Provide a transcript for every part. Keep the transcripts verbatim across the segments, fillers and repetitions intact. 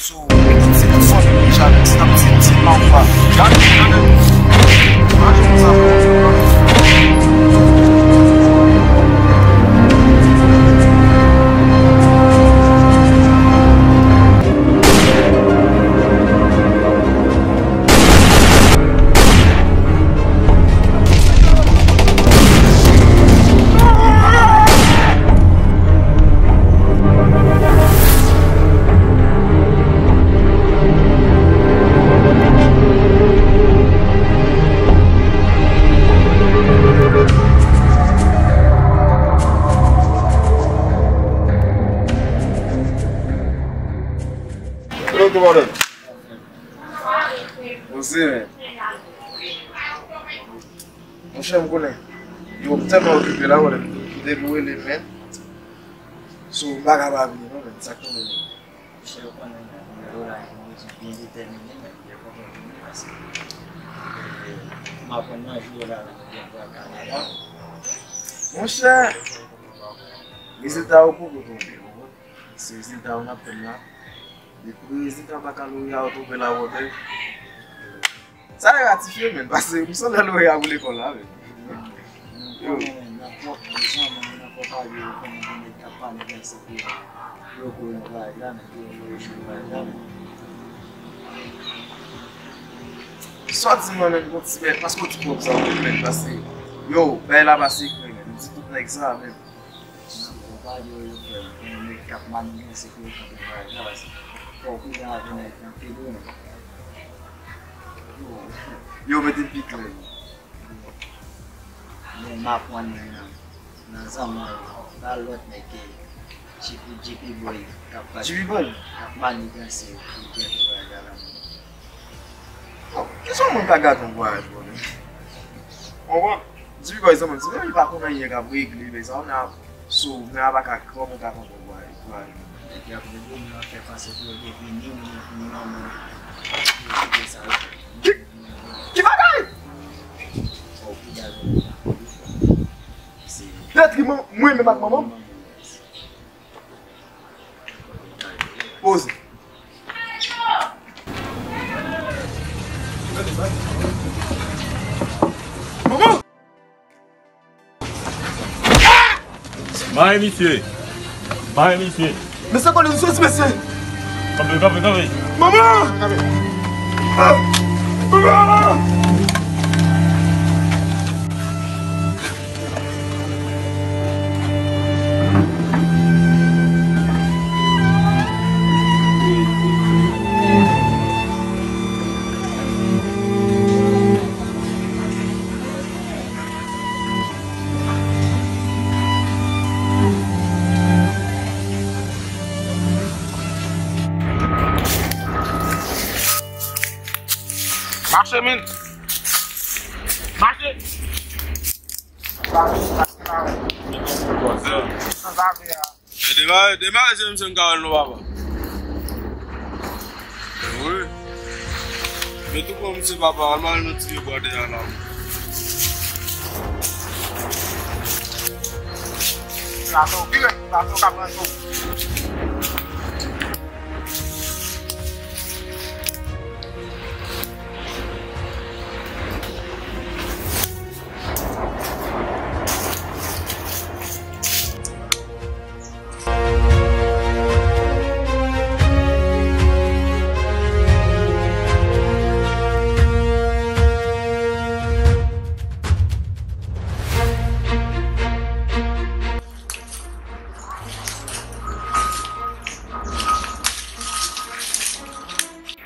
So, se pou fanmi m deja, men se nan ti, ti manfa. Gade, gade. Imajine sa. Yo, kòmandan. Bon, se men. Monchè, m konnen. Yo, m tèlman okipe la, wè, m depi w rele, men. So, m pa ka pa vini, non, men. Sa k tonbe, men. Monchè, ou konnen, men, konnen yo la, gen yon rezon byen detèmine, men, m byen kontan vini, paske, e, m aprann nan jou yo la, la, m gen pral Kanada. Monchè, rezilta yo poko tonbe, w konprann? Se rezilta yo n ap tann la. Depi rezilta bakaloreya yo tonbe la, w konprann? Sa e ratifye, men, paske m sanble lè a pou lekòl la, men. Yo. Nan twòp zanmi, nan twòp ane, yo konnen gen nèg k ap pale nan sekre yo, yo kore nan bagay la, nèg yo, yo kore nan bagay la, men. Sa w di mwen, men, gon ti bèt, paske w di pwòp sa, men, paske, yo, bagay la pa sekre, men, m di tout nèg sa, men. Yo pa di yo, yo fè, gen nèg k ap maniganse pou yo kanpe bagay la, paske fò w prudent avè nèg anpil, wi. Yo, mete l pi klè. Men m aprann nan, nan zanmi yo, pa lòt nèg ke J P, J P Boy k ap, J P Boy? K ap maniganse pou kanpe bagay la. Bon, kisa yon moun ka gate yon vwayaj, bro, men? Konprann? J P Boy zanmi m, si menm li pa konn anyen k ap regle, men sa, nan, so, nan a pa ka, kòman w ka konprann vwayaj, vwayaj? Nèg y ap regle, men yo fè pase pou yo te vini, ou vini, ou vini, ou vini, sa yo fè. Ki, ki bagay? Fò w pi dal nan se detriman mwen menm ak manman m. Poze. Manman! Mare misye! Mare misye! Mesye, konnen nou soti, mesye! Kanpe, kanpe, kanpe! Manman! Ah! Manman! Mache, men! Mache! Sa, sa, sa. Sa, sa, sa. Demare, demare, se misye m ka wè l non, papa. Wi. Men tou pran misye, papa, al mare nan ti vye bwa de a la. Plato, vire, plato ka pran tou.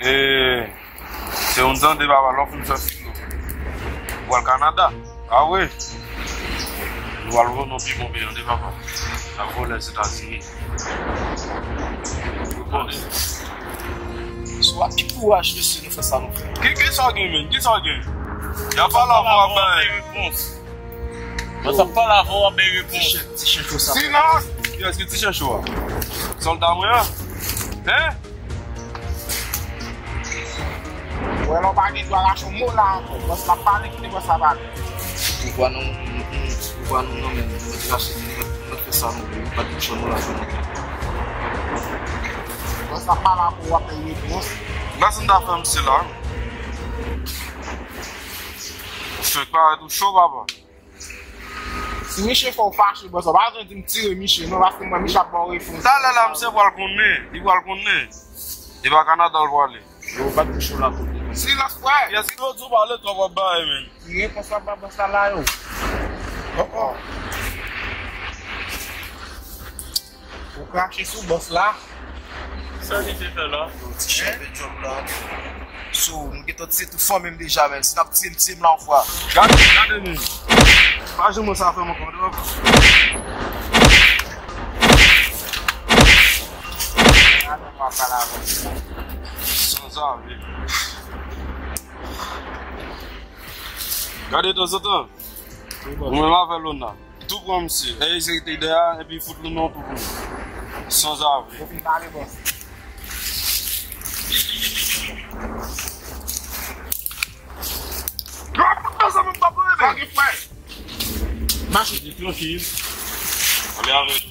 E, se yon tande papa, lè w fin fè filo, ou al Kanada. A wi. Nou al vann yon pi bon peyi an de papa. N ap vole Etazini. Ou konnen. Swa ki kouraj mesye nou fè sa nou fè. Ki, ki sa w gen, men? Ki sa w gen? Y ap pale avè w, w ap bay repons. Mwen sa pale avè w, w ap bay repons. Ti chen, ti chen cho sa. Silans! Kiyès ki ti chen cho a? Sòlda mwen an? Hein? Wè, lè w pa gen dwa rache yon mo la ankò. Bòs la pale, kite bòs la pale. Pouvwa nou, pouvwa nou nan men nou, nou mèt rache, nou mèt, nou mèt fè sa nou vle, nou pa t kouche nou la sou nou. Sa pa la pou w ap bay repons. Nan sa m ta fè misye la. Fèk parèt ou cho, papa. Si misye fè w fache, bòs, ou pa bezwen di m tire misye, non, paske mwen, misye ap ba w repons. Talè la, misye pral konnen. Li pral konnen. E pa Kanada l prale. Yo, bat bouch ou la, kote. Silans, frè! Yès, yo di w pale twòp, w ap bay, men. Ki repons w ap ba bòs la, la, yo? Oh, oh. Ou krache sou bòs la. Sa li te fè la? Yo, ti chèf de djòb la. So, nou gentan tiye tout fanmi m deja, men. Si n ap tiye m, tiye m la yon fwa. Gade, gade, men. Pa janm wè sa fè m ankò, dòk. Gade, papa la, bon. Sanzave. Gade, tanzantan. Ou menm avè Lona. Tou pran misye. E, se te dèyè a, epi fout li non tou pran. Sanzave. Yo fin pale, bòs. Yo, mezanmi, m pa pran, men. Sa ki fè? Mache. Rete trankil. Ale avè nou.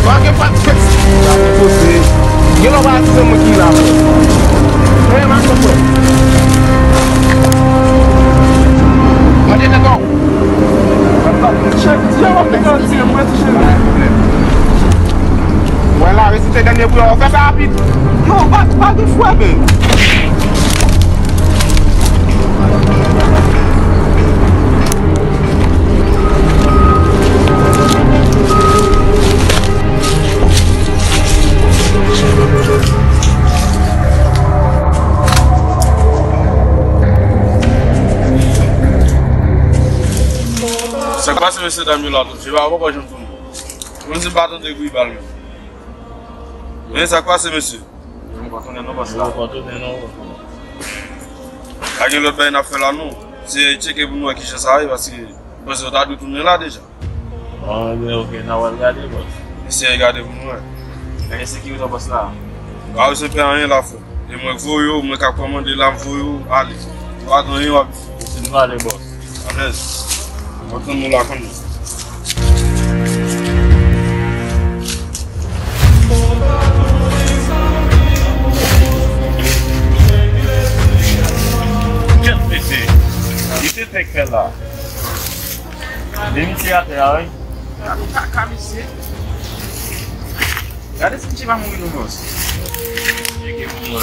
Pa gen pa t fèt. Gen lòt pa ti mwen ki la. Mwen mache fè. Mande nèg ou. Mwen la, resi se dènye pou yo. Fè sa rapid. Yo, pa, pa gen fwè, men. Sa k pase, mesye dam yo la, tou? Se pa, poko janm tounen. Mwen, si m pa tande bri bal, men. Men sa k pase, mesye? Yo, nou pa tounen non, bòs la. Yo, nou pa tounen non. Pa gen lòt bagay n ap fè la, non. Se tcheke pou nou wè kijan sa ye, paske panse yo ta dwe tounen la deja. Bon, ebyen, oke, n a pral gade, bòs. Eseye gade pou nou wè. Gade sekirite bòs la. Pa bezwen pè anyen la, frè. E mwen k voye w, mwen k ap kòmande la, m voye w ale. Ou pa gen anyen w ap di. Se nou ale, bòs. Alèz. Mwen tann nou la kounye a. Kèt mesye. Li te fèk fè la. De misye atè a, wi. Gade kaka misye. Gade si misye pa mouri non, bòs. Misye ki pou mò.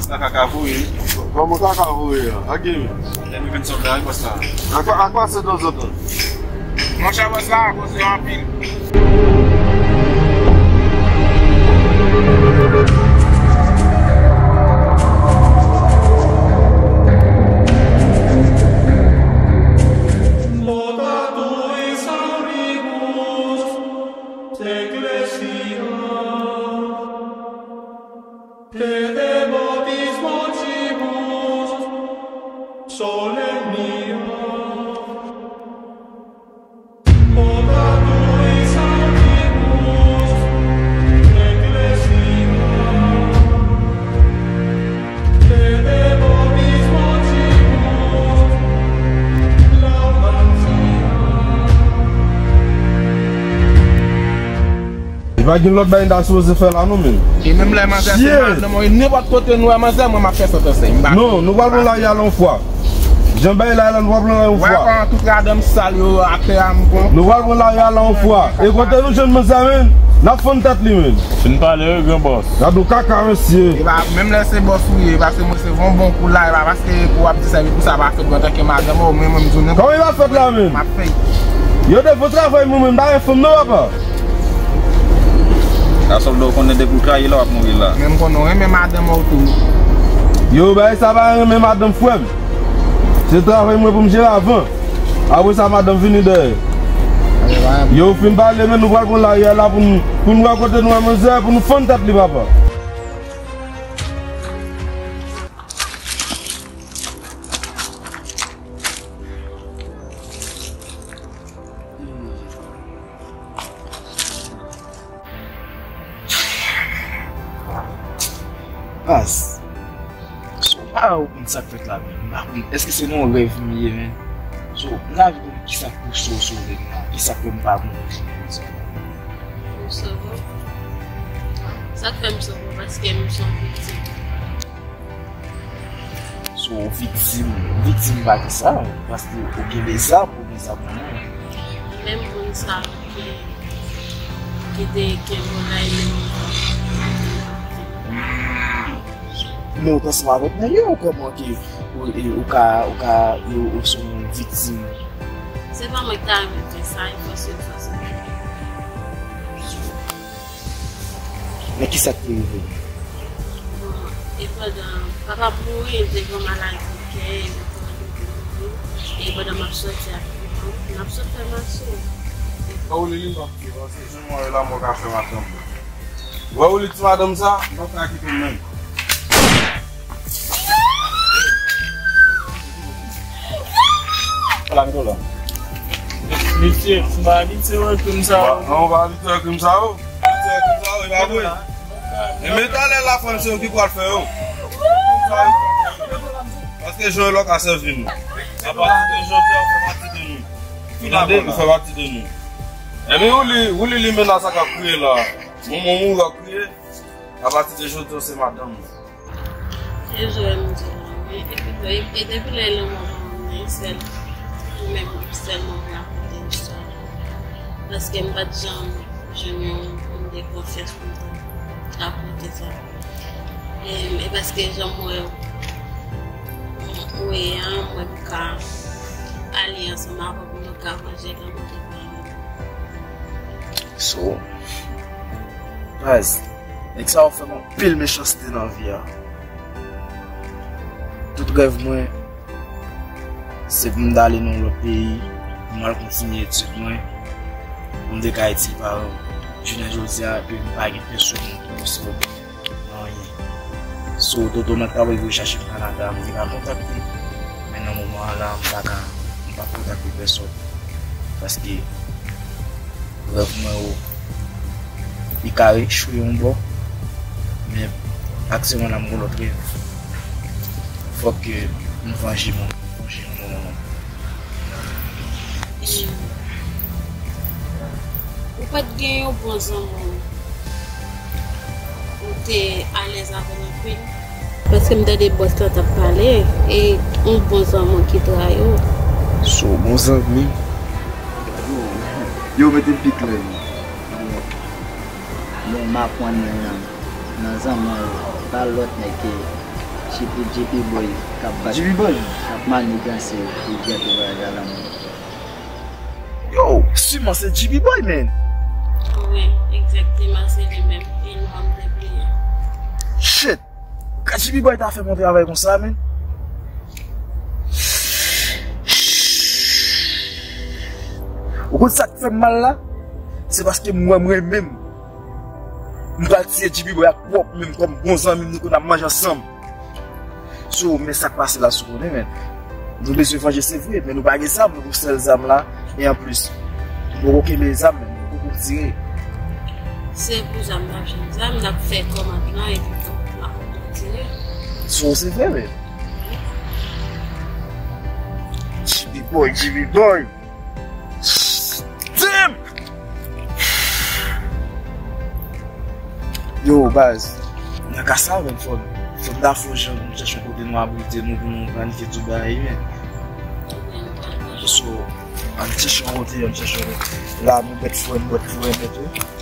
Sa kaka voye. Kòman kaka voye a? Ak gen men. Lè nou vin sòt la, wi, bòs la. Ak, ak pase tanzantan. Monchè, bòs la, koze anpil. Te de baptismantibus solemnia, oratui sanctibus ecclesia, te de baptismantibus laudantia. E pa gen lòt bagay n ta sipoze fè la non, men. E menm lè manzè se mal nan mwen, nenpòt kote nou wè manzè, mwen m ap fè sòt ansèy. M pa... Non, nou pral pran lari a yon fwa. Jan bagay la, la, nou pral pran la yon fwa. Wè, tout radam sal yo atè a, m pran. Nou pral pran lari a la yon fwa. E kote nou jwenn manzè a, menn? N ap fann tèt li, menn. Fin pale, wi, gran bòs. Gad yon kaka, mesye. E pa, menm lè se bòs ou ye, paske mwen se yon bon kou la, e pa paske pou w ap di sèvi pou sa pa fèt antanke madanm ou, men mwen, m di w nenpòt. Kòman e pa fèt la, menn? M ap fè. Yo, de bon travay, mwen, menn, m pa gen fanm, non, papa. Gasonm, w konnen depi w kaye la, w ap mouri la. Men m konnen w renmen madanm ou tou. Yo, bagay sa pa renmen madanm, frè m. Se travay mwen pou m jere avan. Apre sa, madanm vini dèyè. Yo, fin pale, men nou pral pran lari a la pou n, pou n wè kote nou wè manzè, pou nou fann tèt li, papa. Baz, so, m pa konn sa k fèt la, men m pa konn, èske se nan rèv m ye, men? So, m ta anvi konnen kisa k pouse w sove m nan, kisa k fè m pa mouri, men, sa. M sove w? Sa k fè m sove w, paske m se yon viktim. So, ou viktim, ou viktim pa kisa? Paske ou kenbe zam, ou gen zam nan men w. Menm moun sa yo ki, ki te kenbe w la, e menm moun sa yo ki te viktim. Men ou t ansanm avèk nèg yo, kòman ke ou, e, ou ka, ou ka, ou, ou se yon viktim? Se pa mwen ki ta renmen fè sa, e fòse, fòse. Men kisa k te rive? Bon, e pandan papa m mouri, li te gen maladi kè, e pandan li te mouri, e pandan m ap sòti ak piman, n ap sot fè mache. Wè ou li, li m p ap fè, paske jan mwen wè la, mwen ka fè madanm. Wè ou li ti madanm sa, m p ap ka kite l menm. Ala, mete w la. Mesye, m pa abitye wè krim sa yo. Non, ou pa abitye wè krim sa yo? Abitye wè krim sa yo, e pa vre? E men talè la, frè m, se yo ki pral fè yo. Paske jan yo lòk a sèvi nou. Apati de jodi a, ou fè pati de nou. Ou tande? Ou fè pati de nou. Ebyen, ou li, ou li, li menas sa k ap kriye la. Manman mouri ap kriye. Apati de jodi a, se madanm. Se jwè m di w, e, e, e depi lè lanmò ban mwen, sèl ou menm, sèlman pou rakonte istwa. Paske m pa t janm jwenn yon moun de konfyans pou m rakonte sa. E, e paske jan m wè w, w ye a, m wè m ka ale ansanm avè w pou nou ka vanje lanmò de pè nou. So, baz, nèg sa yo fè m anpil mechanste nan vi a. Tout rèv mwen, se pou m t ale nan yon lòt peyi, pou m al kontinye etid mwen, pou m te ka itil paran m. Jounen jodi a, epi m pa gen pèsonn ki konsène nan anyen. So, Toto nan t ap rive chache m Kanada, m te ka kontakte. Men nan moman an la, m pa ka, m pa kontakte pèsonn. Paske rèv mwen yo, li ka echwe yon bò, men aktyèlman la m gon lòt rèv. Fòk ke m vanje mwen, vanje yon moun. E, ou pa t gen yon bon zanmi w, ou te alèz avè l anpil? Paske m tande bòs la t ap pale, e yon bon zanmi w ki trayi w. So, bon zanmi? Yo, mete l pi klè. Bon, m aprann nan, nan zanmi yo, pa lòt nèg ke J P, J P Boy k ap bat, J P Boy k ap maniganse pou gate bagay la, man. Yo, siman se J P Boy, man. Wi, egzakteman, se li menm. E non, m te bliye. Shit! Gad J P Boy ta fè m yon travay konsa, man. Ou konn sa k fè m mal la? Se paske m wè m renmen m. M pral tiye J P Boy ak pwòp men m kòm bon zanmi m, nou konn ap manje ansanm. So, men sa k pase la, si w konnen, men. Nou bezwen vanje, se vre, men nou pa gen zam, nou gon sèl zam la. E anplis, nou poko kenbe zam, men nou poko tire. Se pou zam n ap jwenn zam, n ap fè kòmand lan, epi tou, n ap tire. So, se vre, men. J P Boy, J P Boy. Damn! Yo, baz. Nan ka sa, men, fò, fò n ta fè yon jan pou n chèche yon kote nou abrite nou, pou nou planifye tout bagay, men. So, an ti chan wote, an ti chan wote. La, nou mèt fwen, nou mèt fwen, mèt wi.